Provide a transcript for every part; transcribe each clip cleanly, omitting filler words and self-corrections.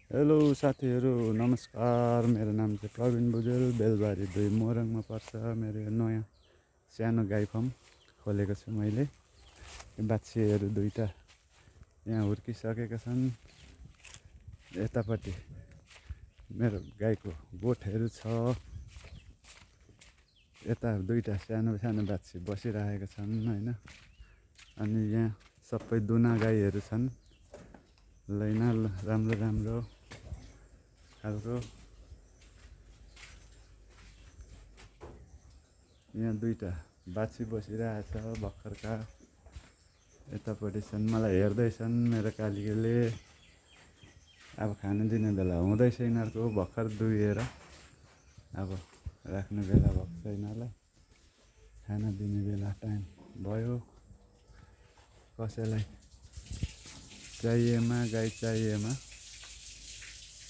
Hello साथीहरू नमस्कार। मेरो नाम चाहिँ प्रवीण भुजेल। बेलबारी 2 मोरङमा पर्छ। मेरो यो नयाँ सानो गाई फार्म खोलेको छु मैले। बाछीहरू दुईटा यहाँ हुर्किसकेका छन्। यतापट्टि मेरो गाईको गोठहरू छ। यता दुईटा सानो सानो बाछी बसिरहेका छन् हैन। अनि यहाँ सबै दुना गाईहरू छन्। लैना राम्रो राम्रो खालको। यहाँ दुईटा बाछी बसिरहेछ भर्खरका। यतापट्टि छन्, मलाई हेर्दैछन् मेरो कालीले। अब खाना दिने बेला हुँदैछ यिनीहरूको, भर्खर दुहेर अब राख्ने बेला भएको छ यिनीहरूलाई। खाना दिने बेला टाइम भयो। कसैलाई चाहिएमा गाई चाहिएमा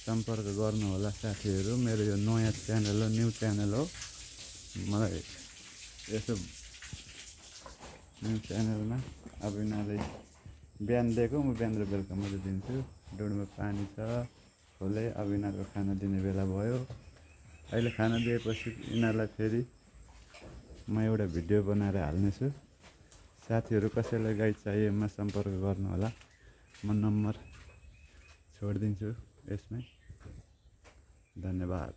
सम्पर्क गर्नुहोला साथीहरू। मेरो यो नयाँ च्यानल हो, न्यू च्यानल हो। मलाई यसो न्यू च्यानलमा अब यिनीहरूलाई बिहान दिएको म बिहान र बेलुका मात्रै दिन्छु। डुडुमा पानी छ खोले। अब यिनीहरूको खाना दिने बेला भयो। अहिले खाना दिएपछि यिनीहरूलाई फेरि म एउटा भिडियो बनाएर हाल्नेछु। साथीहरू कसैलाई गाई चाहिएमा सम्पर्क गर्नुहोला। म नम्बर छोडिदिन्छु यसमै। धन्यवाद।